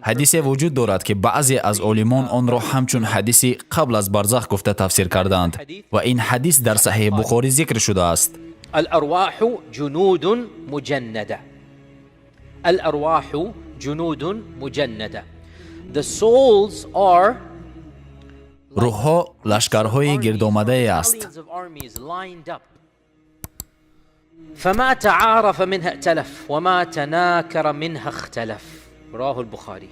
Ҳадисе вуҷуд дорад, ки баъзе аз олимон онро ҳамчун ҳадиси қабл аз барзах гуфта тафсир кардаанд ва ин ҳадис дар Саҳеҳи Бухорӣ зикр шудааст. الأرواح جنود مجندة. الأرواح جنود مجندة. The souls are Рӯҳҳо лашкарҳои гирдомадае аст. battalions of armies lined up. فما تعارف منها ائتلف وما تناكر منها اختلف. رواه البخاري.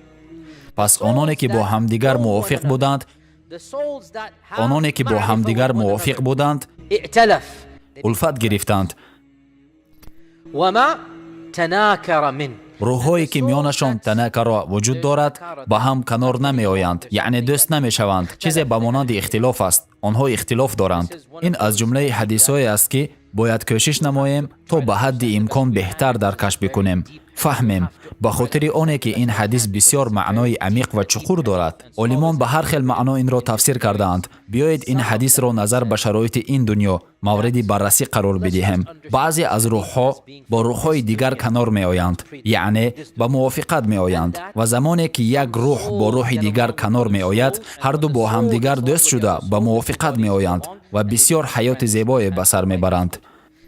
Пас ононе ки бо ҳамдигар мувофиқ буданд, The souls that have ононе ки бо ҳамдигар мувофиқ буданд, ائتلف улфат гирифтанд. وما تناكر من Рӯҳҳое ки миёнашон танакаро вуҷуд дорад, ба ҳам канор намеоянд, яъне дӯст намешаванд. Чизе ба монанди ихтилоф аст, онҳо ихтилоф доранд. Ин аз ҷумлаи ҳадисҳое аст, ки бояд кӯшиш намоем, то ба ҳадди имкон беҳтар даркаш бикунем, фаҳмем, ба хотири оне ки ин ҳадис бисёр маънои амиқ ва чуқур дорад. Олимон ба ҳар хел маъно инро тафсир кардаанд. Биёед, ин ҳадисро назар ба шароити ин дунё мавриди баррасӣ қарор бидиҳем. Баъзе аз рӯҳҳо бо рӯҳҳои дигар канор меоянд, яъне ба мувофиқат меоянд, ва замоне ки як рӯҳ бо рӯҳи дигар канор меояд, ҳарду бо ҳамдигар дӯст шуда, ба мувофиқат меоянд ва бисёр ҳаёти зебое ба сар мебаранд.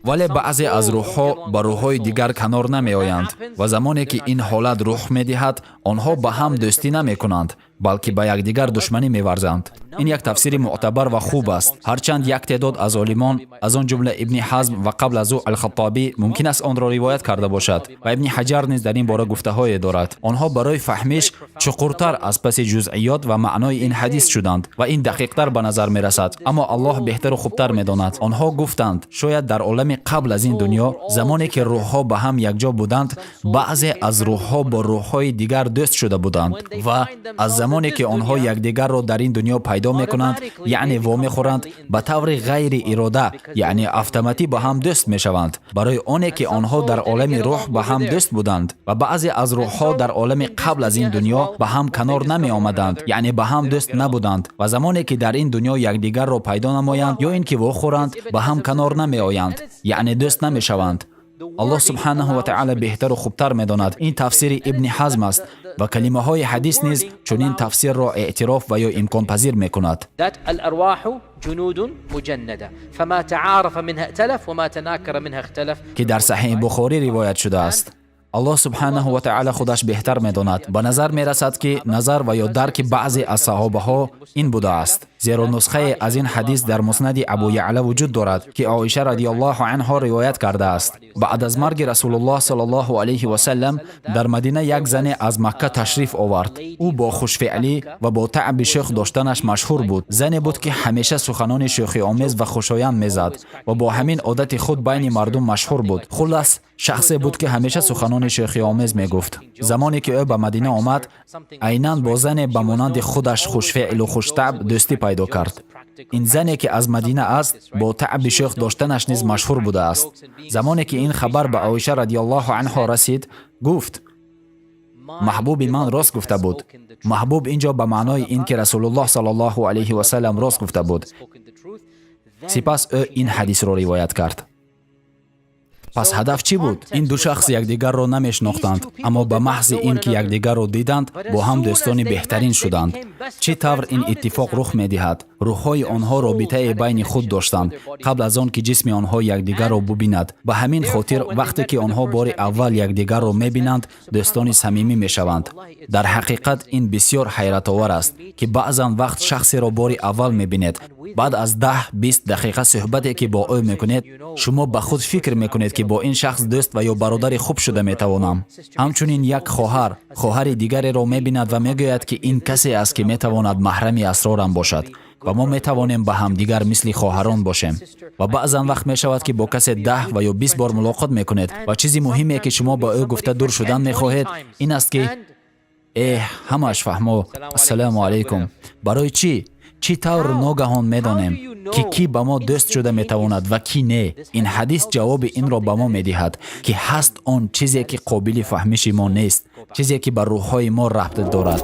Вале баъзе аз рӯҳҳо ба рӯҳҳои дигар канор намеоянд ва замоне ки ин ҳолат рух медиҳад, онҳо ба ҳам дӯстӣ намекунанд, балки ба якдигар душманӣ меварзанд. Ин як тафсири мӯътабар ва хуб аст, ҳарчанд як теъдод аз олимон, аз он ҷумла Ибни Ҳазм ва қабл аз ӯ Алхаттобӣ мумкин аст онро ривоят карда бошад ва Ибни Ҳаҷар низ дар ин бора гуфтаҳое дорад. Онҳо барои фаҳмиш чуқуртар аз паси ҷузъиёт ва маънои ин ҳадис шуданд ва ин дақиқтар ба назар мерасад, аммо Аллоҳ беҳтару хубтар медонад. Онҳо гуфтанд, шояд дар олами қабл аз ин дунё, замоне ки рӯҳҳо ба ҳам якҷо буданд, баъзе аз рӯҳҳо бо рӯҳҳои дигар дӯст шуда буданд ва аз замоне ки онҳо якдигарро дар ин дунё пайдо мекунанд, яъне вомехӯранд, ба таври ғайри ирода, яъне автоматӣ ба ҳам дӯст мешаванд, барои оне ки онҳо дар олами рӯҳ ба ҳам дӯст буданд. Ва баъзе аз рӯҳҳо дар олами қабл аз ин дунё ба ҳам канор намеомаданд, яъне ба ҳам дӯст набуданд ва замоне ки дар ин дунё якдигарро пайдо намоянд ё ин ки вохӯранд, ба ҳам канор намеоянд, яъне дӯст намешаванд. Аллоҳ субҳанаҳу ва таъала беҳтару хубтар медонад. Ин тафсири Ибни Ҳазм аст ва калимаҳои ҳадис низ чунин тафсирро эътироф ва ё имконпазир мекунад. That الأرواح جنود مجندة فما تعارف منها ائتلف وما تناكر منها اختلف. Ки дар Саҳеҳи Бухорӣ ривоят шудааст. Аллоҳ субҳанаҳу ва таъала худаш беҳтар медонад. Ба назар мерасад, ки назар ва ё дарки баъзе аз саҳобаҳо ин будааст, зеро нусхае аз ин ҳадис дар Муснади Абу Яъла вуҷуд дорад, ки Оиша радиаллоҳу анҳо ривоят кардааст. Баъд аз марги Расулуллоҳ саллаллоҳу алайҳи васаллам дар Мадина як зане аз Макка ташриф овард. Ӯ бо хушфеълӣ ва бо таъби шӯх доштанаш машҳур буд. Зане буд, ки ҳамеша суханони шӯхиомез ва хушоянд мезад ва бо ҳамин одати худ байни мардум машҳур буд. Хуллас, шахсе буд, ки ҳамеша суханони шӯхиомез мегуфт. Замоне ки ӯ ба Мадина омад, айнан бо зане ба монанди худаш хушфеълу хуштабъ дӯстӣ пайдо кард. Ин зане, ки аз Мадина аст, бо таъби шӯх доштанаш низ машҳур будааст. Замоне ки ин хабар ба Оиша радиаллоҳу анҳо расид, гуфт: «Маҳбуби ман рост гуфта буд». Маҳбуб ин ҷо ба маънои ин ки Расулуллоҳ саллаллоҳу алайҳи васаллам рост гуфта буд. Сипас ӯ ин ҳадисро ривоят кард. Пас ҳадаф чӣ буд? Ин ду шахс якдигарро намешинохтанд, аммо ба маҳзи ин ки якдигарро диданд, бо ҳам дӯстони беҳтарин шуданд. Чӣ тавр ин иттифоқ рух медиҳад? Рӯҳҳои онҳо робитае байни худ доштанд қабл аз он ки ҷисми онҳо якдигарро бубинад. Ба ҳамин хотир, вақте ки онҳо бори аввал якдигарро мебинанд, дӯстони самимӣ мешаванд. Дар ҳақиқат, ин бисёр ҳайратовар аст, ки баъзан вақт шахсеро бори аввал мебинед, баъд аз 10-20 дақиқа суҳбате ки бо ӯ мекунед, шумо ба худ фикр мекунед, ки бо ин шахс дӯст ва ё бародари хуб шуда метавонам. Ҳамчунин як хоҳар хоҳари дигареро мебинад ва мегӯяд, ки ин касе аст, ки метавонад маҳрами асрорам бошад ва мо метавонем ба ҳамдигар мисли хоҳарон бошем. Ва баъзан вақт мешавад, ки бо касе 10 ва ё 20 бор мулоқот мекунед ва чизи муҳиме, ки шумо ба ӯ гуфта дур шудан мехоҳед, ин аст, ки эҳ, ҳамааш фаҳмо, ассалому алайкум. Барои чӣ? Чӣ тавр ногаҳон медонем, ки кӣ ба мо дӯст шуда метавонад ва кӣ не? Ин ҳадис ҷавоби инро ба мо медиҳад, ки ҳаст он чизе, ки қобили фаҳмиши мо нест, чизе, ки ба рӯҳҳои мо рабт дорад.